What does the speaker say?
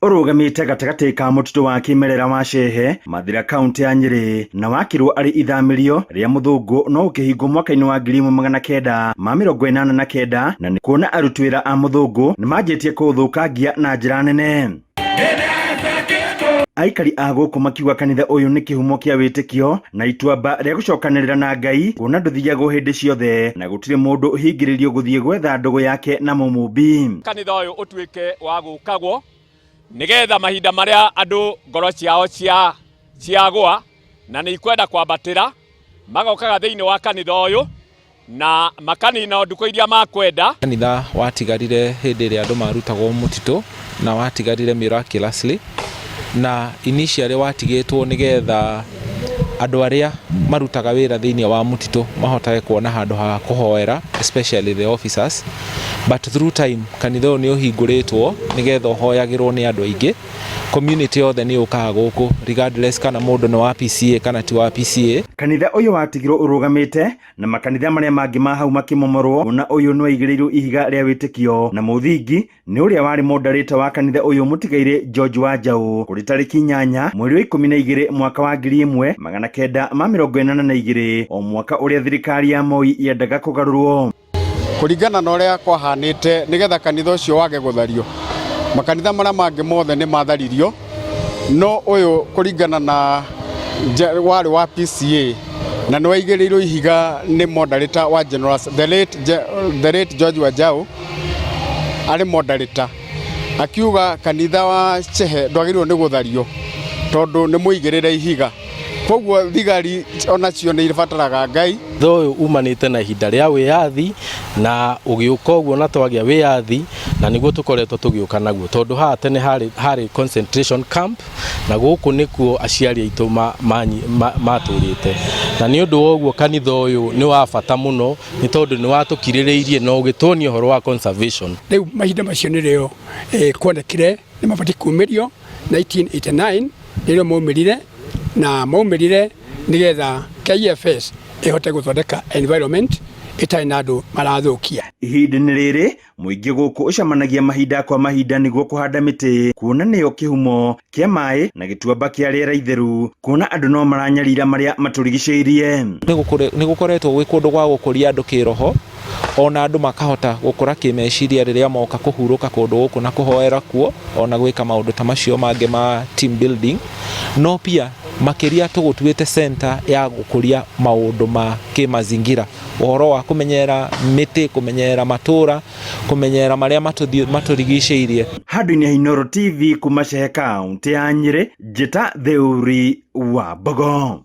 Ũrũgamĩte gatagatĩ ka mũtitũ wa kĩmerera wa Shehe, Mathira, kaũntĩ ya Nyĩrĩ, na wakirwo arĩ ithamĩrio rĩa mũthũngũ no ũkĩhingwo mwaka-inĩ wa 1989, na nĩ kuona aruti wĩra a mũthũngũ nĩ manjĩtie kũũthũkangia na njĩra nene. Aikari a gũkũ makiuga kanitha ũyũ nĩ kĩhumo kĩa wĩtĩkio na ituamba rĩa gũcokanĩrĩra na Ngai, kuona ndũthiagwo hĩndĩ ciothe na gũtirĩ mũndũ ũhingĩrĩirio gũthiĩ gwetha ndũgũ yake na mũmũmbi. Kanitha ũyũ ũtuĩke wa gũkagwo nĩgetha mahinda marĩa andũ ngoro ciao cia ciagwa na nĩ ikwenda kwambatĩra, magokaga thĩinĩ wa kanitha ũyũ na makanina ndukũ iria makwenda. Kanitha watigarire hĩndĩ ĩrĩa andũ marutagwo mũtitũ na watigarire miraculously, na initially watigĩtwo nĩgetha andũ arĩa marutaga wĩra thĩinĩ wa mũtitũ mahotage kuona handũ ha kũhoera, especially the officers, but through time kanitha ũyũ nĩ ũhingũrĩtwo nĩgetha ũhoyagĩrwo nĩ andũ aingĩ. Community yothe nĩ yũkaga gũkũ regardless kana mũndũ nĩ wa PCA kana ti wa PCA. Kanitha ũyũ watigirwo ũrũgamĩte na makanitha marĩa mangĩ ma hau makĩmomorwo, na ũyũ nĩ waigĩrĩirwo ihiga rĩa wĩtĩkio na mũthingi nĩ ũrĩa warĩ moderator wa kanitha ũyũ, mũtigairĩ George Wanjaũ, kũrĩ tarĩki 8 mweri wa 12 mwaka wa 1982, o mwaka ũrĩa thirikari ya Moi yendaga kũgarũrwo. Kũringana na ũrĩa kwahanĩte, nĩgetha kanitha ũcio wage gũthario, makanitha marĩa mangĩ mothe nĩ matharirio, no ũyũ kũringana na warĩ wa PCA na nĩ waigĩrĩirwo ihiga nĩ moderator wa General, the late George Wanjaũ arĩ moderator, akiuga kanitha wa Chehe ndwagĩrĩirwo nĩ gũthario tondũ nĩ mũigĩrĩre ihiga. Koguo thigari onacio nĩ ibataraga Ngai. Thutha ũyũ umanĩte na ihinda rĩa wĩyathi na ũgĩũka ũguo, na twagĩa wĩyathi na nĩguo tũkoretwo tũgĩũka naguo, tondũ haha tene harĩ concentration camp na gũkũ nĩkuo aciari aitũ matũrĩte, na nĩ ũndũ wa ũguo kanitha ũyũ nĩ wa bata mũno, nĩ tondũ nĩ watũkirĩrĩirie na ũgĩtuonia ũhoro wa conservation. Rĩu mahinda macio nĩrĩo kuonekire nĩ mabatiĩ kumĩrio 1989, nĩrĩo maumĩrire na maumĩrire nĩgetha KFS ĩhote gũthondeka environment ĩtarĩ na andũ marathũkia. Ihinda-inĩ rĩrĩ mũingĩ gũkũ ũcemanagia mahinda kwa mahinda nĩguo kũhanda mĩtĩ, kuona nĩyo kĩhumo kĩa maĩ na gĩtuamba kĩa rĩera itheru, kuona andũ no maranyarira marĩa matũrigicĩirie. Nĩ gũkoretwo gwĩ kũndũ gwa gũkũria andũ kĩroho, ona andũ makahota gũkũra kĩmeciria rĩrĩa moka kũhurũka kũndũ gũkũ na kũhoera kuo, ona gwĩka maũndũ ta macio mangĩ ma team building. No pia makĩria tũgũtuĩte center ya gũkũria maũndũ ma kĩmazingira, ũhoro wa kũmenyerera mĩtĩ, kũmenyerera matũra, kũmenyerera marĩa matũrigicĩirie. Handũ-inĩ ha Inooro TV kuma Shehe, kaũntĩ ya Nyĩrĩ, njĩta Theuri wa Mbogo.